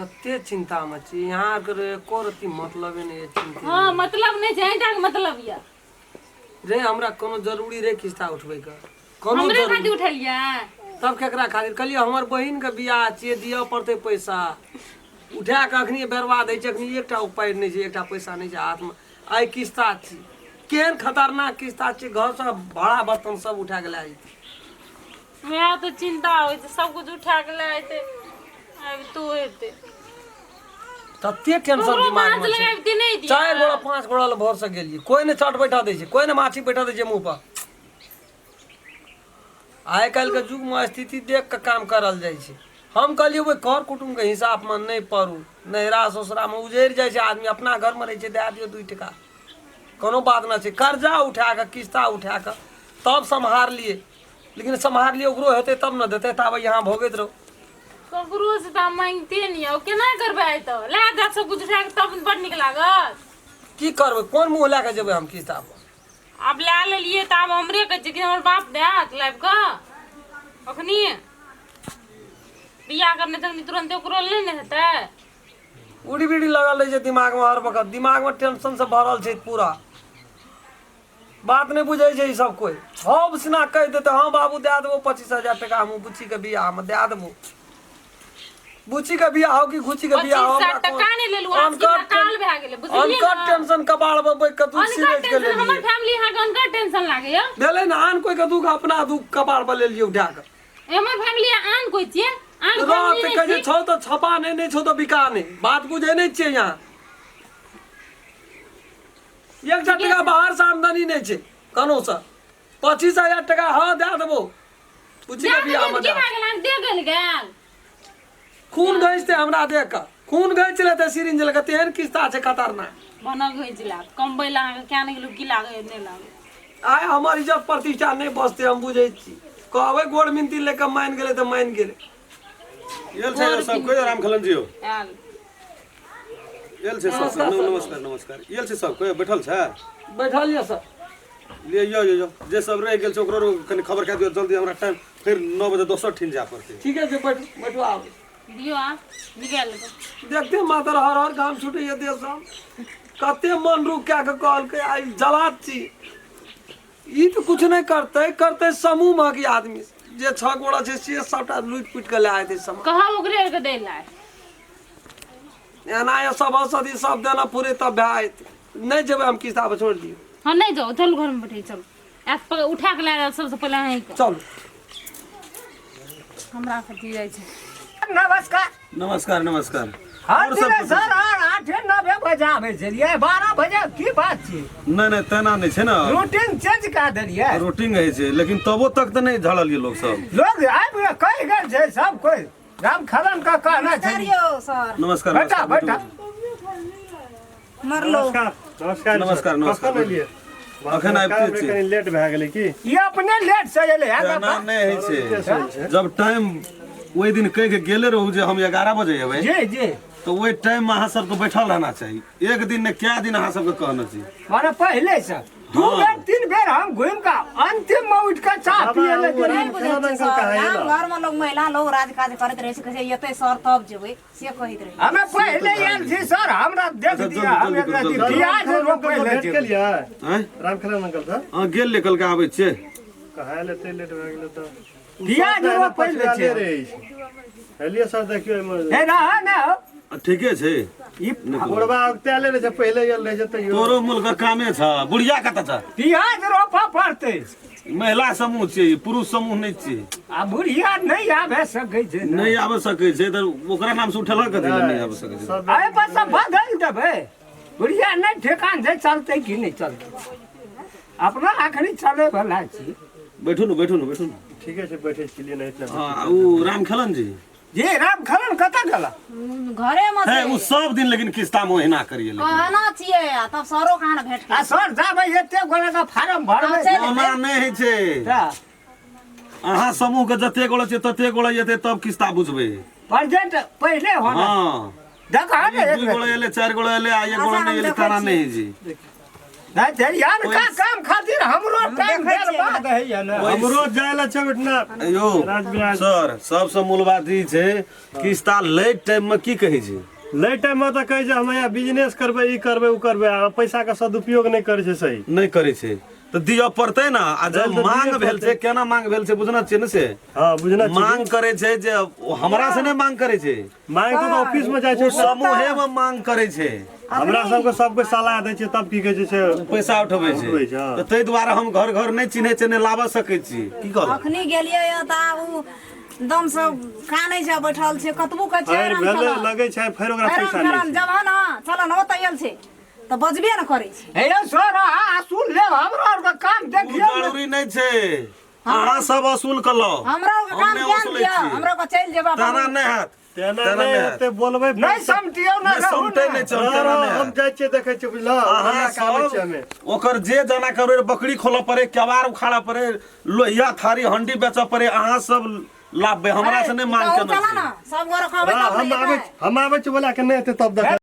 तते चिंता में छी यहाँ के एको रत्ती मतलबे नहीं है चिंता हाँ मतलब नहीं छै अहींटा के मतलब यऽ रे हमरा कोनो जरूरी रे किस्ता उठबै के कोनो हमरे जरूरी खातिर उठेलियै तब केकरा खातिर कहलियै हमर बहिन के बियाह छियै दिअ पड़तै पैसा उठा कऽ अखनी बर्बाद होइ छै अखनी एकटा उपाय नहि छै एकटा पैसा नहि छै हाथमे आइ किस्ता छी केहन खतरनाक किस्ता छै घरसँ भाड़ा बर्तन सब उठा कऽ लए जेतै वएह तऽ चिन्ता होइ छै सब कुछ उठा के लए जेतै आबितो हेतै तते टेंशन ककरो दिमाग बाँस मे छै लगाबिते नहि दियै चारि गोड़ा पाँच गोड़ा लए भोर से गेलियै कोइ नहि चट बैठा दै छै कोइ नहि माछी बैठा दै छै मुँह पर आइ काल्हिके युगमे स्थिति देख कऽ काम करल जाइ छै हम कहलियै ओहि कर कुटुम्बके हिसाबमे नहि पड़ू नैहरा ससुरामे उजड़ि जाइ छै आदमी अपना घरमे रहै छै दए दियौ 2 टका कोनो बात नहि छै कर्जा उठा कऽ किस्ता उठा कऽ तब सम्हारलियै लेकिन सम्हारलियै ओकरो हेतै तब ने देतै ताबे यहाँ भोगैत रहू ककरो से तऽ मांगते नहि यऽ केना करबै आइ तऽ लए जायत सब कुछ उठा कऽ तब बड़ नीक लागत की करबै कोन मुँह लए कऽ जेबै हम किस्ता पर आब लए लेलियै तऽ आब हमरे कहै छै कि हमर बाप देत लाबि कऽ अखनी बियाह करने तखनी तुरन्ते ओकरो नहि ने हेतै उड़ी बीड़ी लगल रहै छै दिमागमे हर वक्त दिमागमे टेंशन से भरल छै पूरा बात नहि बुझै छै ई सब कोइ हम सिना कहि देतै हँ बाबू दए देबो 25,000 टका हम बुच्चीके बियाहमे दए देबो बुच्चीके बियाह हो कि गुच्चीके बियाह हो 25 हमरा टका नहि लेलहुँ आब अनकर काल भए गेलै बुझलियै अनकर ने टेंशन कपाड़ पर बैठ कऽ दुख अनकर सिरेज के टेंशन हमर लेलियै फैमिली अहाँके अनकर टेंशन लागैया भेलै ने आन कोइ के दुख अपना दुख कपाड़ पर लेलियै उठा कऽ हमर फैमिली आन कोइ छियै आन रात फैमिली कहै नहि छै छौ तऽ छपा नहि नहि छौ तऽ बिका नहि बात बुझै नहि छियै यहाँ एकटा टका बाहर से आमदनी नहि छै कनोसँ 25,000 टका हँ दए देबो बुझी दए बियाह देलियै मे तऽ की दए भए गेल अहाँके दे गेल गेल खून घैचते हमरा देख कऽ खून घैच लेतै सिरिंज लऽ कऽ तेहन किस्ता छै खतरनाक बनल घैच लाग कमबै लए अहाँके क्या नहि गेलहुँ की लागै नहि लागै आइ हमर इज्जत प्रतिष्ठा नहि बचतै हम बुझै छी कहबै गोड़ मिनती लऽ कऽ मानि गेलै तऽ मानि गेलै आयल छै सब कोइ राम खलन जी आयल आयल छै सब कोइ। नमस्कार नमस्कार आयल छै सब कोइ बैठल छै बैठल यऽ सर लिए यो यो यो जे सब रहि गेल छै ओकरो कनि खबर कए दियौ जल्दी हमरा टाइम फेर 9 बजे दोसर ठीन जाय पड़तै ठीके छै बैठू बैठू आब दियौ आब निकालि कऽ देखते मातर हर हर घाम छूटैए देह कते मन रुक कए कऽ कहलकै आइ जलात छी ई तऽ कुछ नहि करतै करतै समूह महक आदमी जे छह गोड़ा छै से सबटा लूटि पुटि कऽ लए जेतै सामान कहब ओकरे आरके दै लए एना ये सब औषधि सब देना पूरे तब भए जेतै नहि जेबै हम किस्ता पर छोड़ि दियौ हँ नहि जाउ चलू घरमे बैठे चलू आयत उठा कऽ लए जाउ सबसँ पहिले अहीँके चलू हमरा कथी जाइ छै नमस्कार नमस्कार नमस्कार हर और सब दिन सर 8-9 बजे आबै छलियै 12 बजे की बात छी नहि नहि तेना नहि छै ने रूटीन चेंज कए देलियै रूटीन रहै छै लेकिन तबो तक तऽ नहि झड़ल ये लोग सब लोग आबि कऽ कहि गेल छै सब कोइ राम खलन के कहना छै यौ सर नमस्कार बैठा नमस्कार, बैठा मरलो नमस्कार नमस्कार नमस्कार, नमस्कार। कखन एलियै अखन आबिते छी। कनि लेट भए गेलै की ई अपने लेट से एलै है तेना बाबा नहि होइ छै जब टाइम ओहि दिन कहि के गेले रहू जे हम 11 बजे एबै जी जी तऽ ओहि टाइम में अहाँ सबके बैठल रहना चाही एक दिन ने कए दिन अहाँ सबके कहने छी माने पहिले से दू हाँ। बेर तीन बेर हम घुमि कऽ अंतिम में उठि कऽ चाह बाबा, पिए लए ओ गेलियै नहि बुझै राम छियै अंकल सर कहाँ गाम एला? घरमे लोग महिला लोग राज काज करैत रहै छै कहै छै एतै सर तब जेबै से कहैत रहै हमे पहिले आयल छी सर हमरा देख अच्छा, दिया हम जल्दी, एक रति जल्दी, प्याज राम रोपै अंकल लए भेट जेबै केलियै आँय रामखेलन अंकल सर अहाँ गेल ले कलका आबै छियै कहाँ एलै एते लेट भए गेलै तऽ प्याज रोपै लए पछुआले छै रहै छै एलियै सर देखियौ एहिमे हे ना ना हो ठीके छै ई बुढ़बा औगताले रहै छै पहिले गेल रहै छै तैयो तोरो मुल्क कामे छ बुढ़िया कतऽ छ प्याज रोपऽ पड़तै महिला समूह छियै ई, पुरुष समूह नहि छियै आ बुढ़िया नहि आबे सकै छै ने। नहि आबि सकै छै तऽ ओकरा नाम से उठेलक कथी लए नहि आबि सकै छै सब एहि पर सब बदलि देबै बुढ़िया नहि ठेकान छै चलतै कि नहि चलतै अपना अखनी चले वाला छी बैठू ने बैठू ने बैठू ने ठीके छै बैठे छियै नहि इतना हँ ओ राम खेलन जी जी राम खलन कतऽ गेला घरे मे है ओ सब दिन लेकिन किस्ता में ओहिना करिए लेकिन कहना छियै आ तब सरो कहाँ ने भेट आ सर जाबै एते गोरे के फार्म भरबै चलि ओना नहि होइ छै तऽ अहाँ समूह के जते गोड़ा छै तते गोड़ा जेतै तब किस्ता बुझबै प्रेजेंट पहिले होना हँ देखा ने दू गोड़ा एलै चारि गोड़ा एलै आ एक गोड़ा अच्छा, नहि हम एलै देखै ताना छी। नहि होइ छै नहीं ते यार का काम खातिर हमरो टाइम देखै देर छियै। बाद होइए ने। हमरो जाय ला छै बेटना। यौ राज बिराज। सर, सबसँ मूल बात ई छै, किस्ता लैत टाइम मे की कहै छै? लै टाइम मे तऽ कहै छै हम यहाँ बिजनेस करबै, ई करबै, ओ करबै, आ पैसा के सदुपयोग नहि करै छै सही। नहि करै छै तऽ दिअ पड़तै ने। आ जब तऽ दिअ मांग भेल छै, पड़तै। केना मांग भेल छै बुझना छियै ने से? हँ, बुझना छियै। मांग करै छै जे ओ हमरा से नहि मांग करै छै। मांग तऽ ऑफिस मे जाइ छै। ओ समूहे मे मांग करै छै। हमरा सबके सबके सलाह दै छै, तब की कहै छै से पैसा उठबै छै। उठबै छै, हँ। तऽ ताहि दुआरे हम घर घर नहि चिन्है छै, नहि लाबऽ सकै छी। की कहलहुँ? अखनी गेलियै यऽ तऽ आब उ दम से कानै छै, बैठल छै, कतबो कहै छै फेर आराम भेलै चलऽ। लगै छै फेर ओकरा आराम पैसा चलऽ नहि छै। जब ने चलऽ ने ओतऽ आयल छै तऽ बजबे ने करै छै। हे यौ सर, अहाँ असूल लेब, हमरो आरके काम ओ देखियौ ने। जरूरी नहि छै, अहाँ सब वसूल कऽ लाउ। हमरो के हम काम नहि ज्ञान वसूलै दिअ। छी। हमरो के चलि जेबै अपन। तेना नहि हैत। तेना तेना नहि नहि हैत। हेतै, बोलबै। नहीं समटियौ ने, नहि रहू समटै ने। नहि छै, रह, तेना रह, नहि हम हैत। जाइ छियै, देखै छियै, बुझलह? अहाँ हमरा के आबै छियै हमे। सब ओकर जे जना करै, बकरी खोलऽ पड़े, केवाड़ उखाड़ऽ पड़े, लोहिया थारी हंडी बेचऽ पड़े, अहाँ सब लाबबै, हमरा से नहि मांग कहूँ केना चलऽ छै। ने सब गोरे कहबै रह, तब हम ने आबै एतै। हम आबै छियै, बोला के नहि हेतै तब देखै।